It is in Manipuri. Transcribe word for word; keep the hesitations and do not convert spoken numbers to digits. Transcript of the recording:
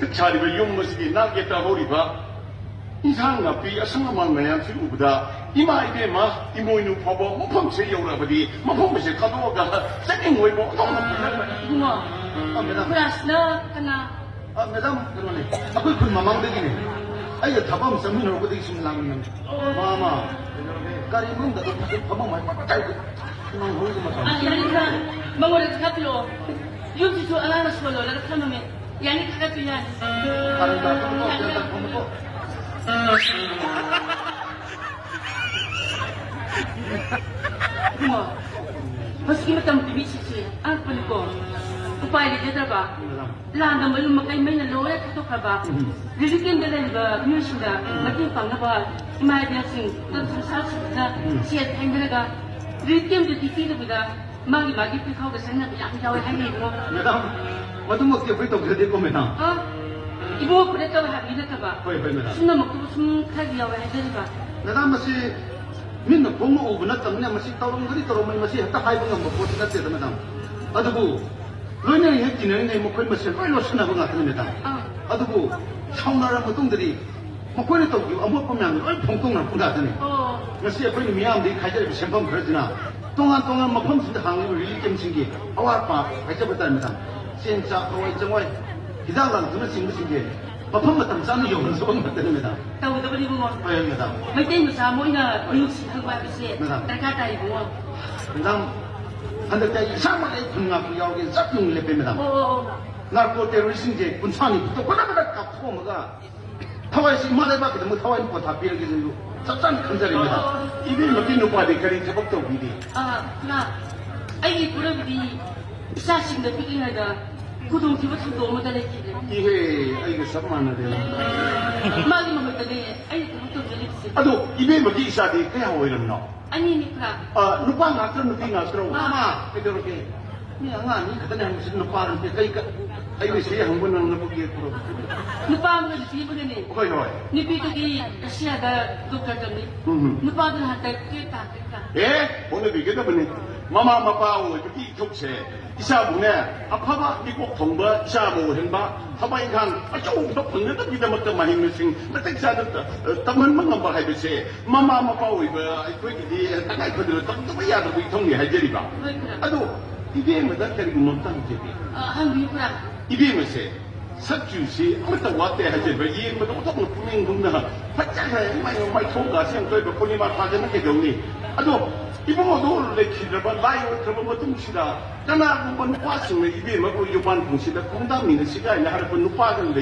ꯁꯥꯔꯤꯕ ꯌꯨꯝ ꯑꯁꯤꯒꯤ ꯅꯥꯛ ꯌꯦꯠꯇ ꯍꯧꯔꯤꯕ ꯏꯟꯁꯥꯡ ꯅꯥꯄꯤ ꯑꯁꯪ ꯑꯃꯥꯟ ꯃꯌꯥꯝꯁꯤ ꯎꯕꯗ, ꯏꯃꯥ ꯏꯕꯦꯝꯃ, ꯏꯃꯣꯏꯅꯨ ꯐꯥꯎꯕ ꯃꯐꯝꯁꯦ ꯌꯧꯔꯛꯑꯕꯗꯤ ꯃꯐꯝ ꯑꯁꯦ ꯊꯥꯗꯣꯛꯑꯒ ꯆꯠꯅꯤꯡꯉꯣꯏꯕꯣ? ꯑꯣꯟꯊꯣꯛꯅ ꯐꯖꯈ꯭ꯔꯦ꯫ ꯏꯕꯨꯡꯉꯣ, ꯑ, ꯃꯦꯗꯥꯝ꯫ ꯈꯨꯔꯥꯁꯅ ꯀꯅꯥ? ꯑ, ꯃꯦꯗꯥꯝ, ꯀꯩꯅꯣꯅꯦ, ꯑꯩꯈꯣꯏ ꯈꯨꯟ ꯃꯃꯥꯡꯗꯒꯤꯅꯦ꯫ ꯑꯩꯒ ꯊꯕꯛ ꯑꯃ ꯆꯠꯃꯤꯟꯅꯔꯨꯕꯗꯒꯤ ꯁꯨꯝ ꯂꯥꯛꯃꯤꯟꯅꯕꯅꯦ꯫ ꯑꯣ꯫ ꯃꯥ, ꯃꯥ, ꯀꯩꯅꯣꯅꯦ, ꯒꯥꯔꯤ ꯃꯅꯨꯡꯗ ꯑꯗꯨꯝ ꯐꯖꯅ ꯐꯝꯃꯝꯃꯣ ꯍꯥꯏꯕ꯫ ꯀꯥꯏꯗ? ꯅꯪ ꯍꯧꯖꯤꯛ ꯃꯇꯝ꯫ ꯑ, ꯌꯥꯅꯤꯗ, ꯃꯉꯣꯟꯗ ꯈꯔ ꯄꯤꯔꯛꯑꯣ꯫ ꯌꯨꯝꯁꯤꯁꯨ ꯑꯉꯥꯡꯅ ꯁꯣꯜꯂꯣꯜꯂꯒ ꯊꯝꯃꯝꯃꯦ꯫ ꯌꯥꯅꯤ, ꯊꯥꯒꯠꯄ ꯌꯥꯅꯤ꯫ ꯀꯥꯔꯟ ꯇꯥꯔꯛꯀꯅꯨꯀꯣ, ꯌꯥꯅꯤ, ꯒ꯭ꯌꯥꯟ ꯇꯥꯅ ꯌꯥꯅꯤ꯫ ꯐꯝꯃꯨꯀꯣ꯫ ꯏꯕꯨꯡꯉꯣ, ꯍꯧꯖꯤꯛꯀꯤ ꯃꯇꯝꯒꯤ ꯃꯤꯁꯤꯡꯁꯦ ꯑꯉꯛꯄꯅꯤꯀꯣ꯫ ꯎꯄꯥꯏ ꯂꯩꯖꯗ꯭ꯔꯕ꯫ ꯂꯥꯟꯗ ꯃꯌꯨꯝ ꯃꯀꯩ ꯃꯩꯅ ꯂꯣꯏꯅ ꯊꯥꯗꯣꯛꯈ꯭ꯔꯕ꯫ ꯎꯝ꯫ ꯔꯤꯂꯤꯐ ꯀꯦꯝꯞꯇ ꯂꯩꯔꯤꯕ ꯃꯤꯑꯣꯏꯁꯤꯡꯗ ꯎꯝ꯫ ꯃꯇꯦꯡ ꯄꯥꯡꯅꯕ ꯏꯃꯥ ꯏꯕꯦꯜꯁꯤꯡ ꯇꯥꯟꯁꯨ ꯁꯥꯁꯤꯡꯁꯤꯅ ꯎꯝ꯫ ꯁꯦꯜ ꯊꯦꯡꯅꯔꯒ ꯔꯤꯂꯤꯐ ꯀꯦꯝꯞꯇꯗꯤ ꯄꯤꯗꯕꯤꯗ ꯃꯥꯒꯤ ꯃꯥꯒꯤ ꯄꯤꯈꯥꯎꯗ ꯆꯪꯅꯕ ꯌꯥꯝ ꯌꯥꯎꯋꯦ ꯍꯥꯏꯅꯩ ꯏꯕꯨꯡꯉꯣ꯫ ꯃꯦꯗꯥꯝ, ꯃꯗꯨꯃꯛꯇꯤ ꯑꯩꯈꯣꯏ ꯇꯧꯖꯗꯦꯀꯣ, ꯃꯦꯗꯥꯝ꯫ ꯑ? ꯏꯕꯨꯡꯉꯣ ꯈꯨꯗ ꯇꯧꯋꯦ ꯍꯥꯏꯕꯗꯤ ꯅꯠꯇꯕ꯫ ꯍꯣꯏ, ꯍꯣꯏ, ꯃꯦꯗꯥꯝ꯫ ꯁꯨꯝꯅꯃꯛꯇꯕꯨ ꯁꯨꯝ ꯈꯔꯗꯤ ꯌꯥꯎꯋꯦ ꯍꯥꯏꯖꯔꯤꯕ꯫ ꯃꯦꯗꯥꯝ, ꯃꯁꯤ ꯃꯤꯠꯅ ꯈꯣꯡꯅ ꯎꯕ ꯅꯠꯇꯕꯅꯤꯅ ꯃꯁꯤ ꯇꯧꯔꯝꯒꯅꯤ ꯇꯧꯔꯝꯃꯣꯏ ꯃꯁꯤ ꯍꯦꯛꯇ ꯍꯥꯏꯕ ꯉꯝꯕ ꯄꯣꯠꯇꯤ ꯅꯠꯇꯦꯗ, ꯃꯦꯗꯥꯝ꯫ ꯑꯗꯨꯕꯨ ꯂꯣꯏꯅꯔꯤꯉꯩ ꯇꯤꯟꯅꯔꯤꯉꯩ ꯃꯈꯣꯏ ꯃꯁꯦꯟ ꯂꯣꯏ ꯂꯣꯠꯁꯤꯟꯅꯕ ꯉꯥꯛꯇꯅꯤ, ꯃꯦꯗꯥꯝ꯫ ꯑꯥ꯫ ꯑꯗꯨꯕꯨ ꯁꯥꯎꯅꯔ ꯃꯇꯨꯡꯗꯗꯤ ꯃꯈꯣꯏꯅ ꯇꯧꯈꯤꯕ ꯑꯃꯣꯠꯄ ꯃꯌꯥꯝꯗꯣ ꯂꯣꯏ ꯐꯣꯡꯗꯣꯛꯅꯔꯛꯄ ꯉꯥꯛꯇꯅꯤ꯫ ꯑꯣ꯫ ꯉꯁꯤ ꯑꯩꯈꯣꯏꯅ ꯃꯤꯌꯥꯝꯗꯒꯤ ꯈꯥꯏꯖꯔꯤꯕ ꯁꯦꯟꯐꯝ ꯈꯔꯁꯤꯅ ꯇꯣꯉꯥꯟ ꯇꯣꯉꯥꯟꯕ ꯃꯐꯝꯁꯤꯡꯗ ꯍꯥꯡꯂꯤꯕ ꯔꯤꯂꯤꯐ ꯀꯦꯝꯞꯁꯤꯡꯒꯤ ꯑꯋꯥꯠꯄ ꯍꯥꯏꯖꯕ ꯇꯥꯔꯦ, ꯃꯦꯗꯥꯝ꯫ ꯆꯦꯡ, ꯆꯥꯛ, ꯍꯋꯥꯏ, ꯆꯦꯡꯋꯥꯏ, ꯍꯤꯗꯥꯛ ꯂꯥꯡꯊꯛꯅꯆꯤꯡꯕꯁꯤꯡꯁꯦ ꯃꯐꯝ ꯃꯇꯝ ꯆꯥꯅ ꯌꯧꯍꯟꯖꯕ ꯉꯥꯛꯇꯅꯤ, ꯃꯦꯗꯥꯝ꯫ ꯇꯧꯒꯗꯕꯅꯤ, ꯏꯕꯨꯡꯉꯣ꯫ ꯍꯣꯏ, ꯃꯦꯗꯥꯝ꯫ ꯃꯩꯇꯩ ꯃꯆꯥ ꯑꯃ ꯑꯣꯏꯅ ꯃꯤꯅꯨꯡꯁꯤ ꯈꯪꯕ ꯍꯥꯏꯕꯁꯦ ꯃꯦꯗꯥꯝ꯫ ꯗꯔꯀꯥꯔ ꯇꯥꯏ, ꯏꯕꯨꯡꯉꯣ꯫ ꯃꯦꯗꯥꯝ, ꯍꯟꯗꯛꯇꯤ ꯑꯩ ꯏꯁꯥꯃꯛ ꯑꯩ ꯈꯨꯟ ꯉꯥꯛꯄ ꯌꯥꯎꯒꯦ ꯆꯞ ꯌꯨꯡ ꯂꯦꯞꯄꯦ, ꯃꯦꯗꯥꯝ꯫ ꯑꯣ, ꯑꯣ, ꯑꯣ꯫ ꯅꯥꯔꯀꯣ ꯇꯦꯔꯣꯔꯤꯁ꯭ꯠꯁꯤꯡꯁꯦ ꯀꯨꯟꯊ꯭ꯔꯥ ꯅꯤꯐꯨꯗ ꯐꯖ ꯐꯖꯅ ꯀꯥꯞꯊꯣꯛꯑꯝꯃꯒ ꯊꯋꯥꯏꯁꯤ ꯏꯃꯥ ꯂꯩꯕꯥꯛꯀꯤꯗꯃꯛ ꯊꯋꯥꯏꯅ ꯄꯣꯊꯥ ꯄꯤꯔꯒꯦ ꯁꯤꯁꯨ ꯆꯞ ꯆꯥꯅ ꯈꯟꯖꯔꯦ, ꯃꯦꯗꯥꯝ꯫ ꯑꯣ, ꯑꯣ, ꯑꯣ꯫ ꯏꯕꯦꯝꯃꯒꯤ ꯅꯨꯄꯥꯗꯤ ꯀꯔꯤ ꯊꯕꯛ ꯇꯧꯕꯤꯔꯤ? ꯑ, ꯏꯃꯥ, ꯑꯩꯒꯤ ꯏꯄꯨꯔꯣꯏꯕꯗꯤ ꯏꯆꯥꯁꯤꯡꯗ ꯄꯤꯛꯂꯤꯉꯩꯗ ꯈꯨꯗꯣꯡꯊꯤꯕ ꯊꯧꯗꯣꯛ ꯑꯃꯗ ꯂꯩꯈꯤꯗ꯭ꯔꯦ꯫ ꯏꯍꯦ, ꯑꯩꯒ ꯆꯞ ꯃꯥꯟꯅꯔꯦ꯫ ꯃꯥꯒꯤ ꯃꯍꯨꯠꯇꯅꯦ ꯑꯩꯅ ꯊꯕꯛ ꯇꯧꯖꯔꯤꯕꯁꯦ꯫ ꯑꯗꯣ ꯏꯕꯦꯝꯃꯒꯤ ꯏꯆꯥꯗꯤ ꯀꯌꯥ ꯑꯣꯏꯔꯝꯅꯣ? ꯑꯅꯤꯅꯤ ꯈ꯭ꯔꯥ꯫ ꯑ, ꯅꯨꯄꯥ ꯉꯥꯛꯇ꯭ꯔꯣ, ꯅꯨꯄꯤ ꯉꯥꯛꯇ꯭ꯔꯣ? ꯃꯥ꯫ ꯃꯥ, ꯀꯩꯗꯧꯔꯒꯦ? ꯃꯤ ꯑꯉꯥꯡ ꯑꯅꯤ ꯈꯛꯇꯅꯦ ꯍꯥꯏꯕꯁꯤ ꯅꯨꯄꯥꯔꯣ ꯅꯨꯄꯤ? ꯀꯩ ꯀ-, ꯑꯩꯅ ꯁꯤ ꯍꯪꯕ ꯅꯪꯅꯕ ꯌꯦꯛꯄ꯭ꯔꯣ? ꯅꯨꯄꯥ ꯑꯃꯒ ꯅꯨꯄꯤ ꯑꯃꯒꯅꯦ꯫ ꯍꯣꯏ, ꯍꯣꯏ꯫ ꯅꯨꯄꯤꯗꯨꯗꯤ ꯔꯁꯤꯌꯥꯗ ꯗꯣꯛꯇꯔ ꯇꯝꯃꯤ꯫ ꯎꯝ, ꯎꯝ꯫ ꯅꯨꯄꯥꯗꯨꯅ ꯍꯟꯗꯛ ꯇꯨꯌꯦꯜꯞ ꯇꯥꯈ꯭ꯔꯦ꯫ ꯑꯦ, ꯍꯣꯠꯅꯕꯤꯒꯗꯕꯅꯤ꯫ ꯃꯃꯥ ꯃꯄꯥ ꯑꯣꯏꯕꯒꯤ ꯏꯊꯧꯁꯦ, ꯏꯆꯥꯕꯨꯅꯦ, ꯑꯐꯕ ꯃꯤꯀꯣꯛ ꯊꯣꯡꯕ ꯏꯆꯥ ꯑꯃ ꯑꯣꯏꯍꯟꯕ, ꯊꯕꯛ ꯏꯪꯈꯥꯡ ꯑꯆꯧꯕ ꯐꯪꯅꯕꯒꯤꯗꯃꯛꯇ ꯃꯍꯩ ꯃꯁꯤꯡ ꯃꯇꯤꯛ ꯆꯥꯅ ꯇ-, ꯇꯝꯍꯟꯕ ꯉꯝꯕ ꯍꯥꯏꯕꯁꯦ ꯃꯃꯥ ꯃꯄꯥ ꯑꯣꯏꯕ ꯑꯩꯈꯣꯏꯒꯤꯗꯤ ꯇꯉꯥꯏ ꯐꯗꯅ ꯇꯧꯗꯕ ꯌꯥꯗꯕ ꯏꯊꯧꯅꯤ ꯍꯥꯏꯖꯔꯤꯕ꯫ ꯍꯣꯏ, ꯈꯨꯔꯥ꯫ ꯑꯗꯣ ꯏꯕꯦꯝꯃꯗ ꯀꯔꯤꯒꯨꯝꯕ ꯑꯝꯇ ꯍꯪꯖꯒꯦ꯫ ꯑ, ꯍꯪꯕꯤꯌꯨ, ꯈꯨꯔꯥ꯫ ꯏꯕꯦꯝꯃꯁꯦ ꯁꯛ ꯆꯨꯁꯤ ꯑꯃꯠꯇ ꯋꯥꯠꯇꯦ ꯍꯥꯏꯖꯔꯤꯕ, ꯌꯦꯡꯕꯗ ꯑꯣꯟꯊꯣꯛꯅ ꯄꯨꯛꯅꯤꯡ ꯍꯨꯅ ꯐꯖꯈ꯭ꯔꯦ꯫ ꯃꯥꯏ, ꯃꯥꯏꯊꯣꯡꯒꯥꯁꯦ ꯌꯥꯝ ꯇꯣꯏꯕ, ꯄꯨꯔꯅꯤꯃꯥ ꯊꯥꯗꯅ ꯀꯩꯗꯧꯅꯤ? ꯑꯗꯣ ꯏꯕꯨꯡ ꯑꯗꯨ ꯂꯩꯈꯤꯗ꯭ꯔꯕ, ꯂꯥꯏ ꯑꯣꯏꯈ꯭ꯔꯕ ꯃꯇꯨꯡꯁꯤꯗ ꯀꯅꯥꯒꯨꯝꯕ ꯅꯨꯄꯥꯁꯤꯡꯅ ꯏꯕꯦꯝꯃꯕꯨ ꯌꯨꯝꯕꯥꯟ ꯄꯨꯡꯁꯤꯗ ꯈꯣꯡꯗꯥꯃꯤꯟꯅꯁꯤ ꯀꯥꯏꯅ ꯍꯥꯏꯔꯛꯄ ꯅꯨꯄꯥꯒ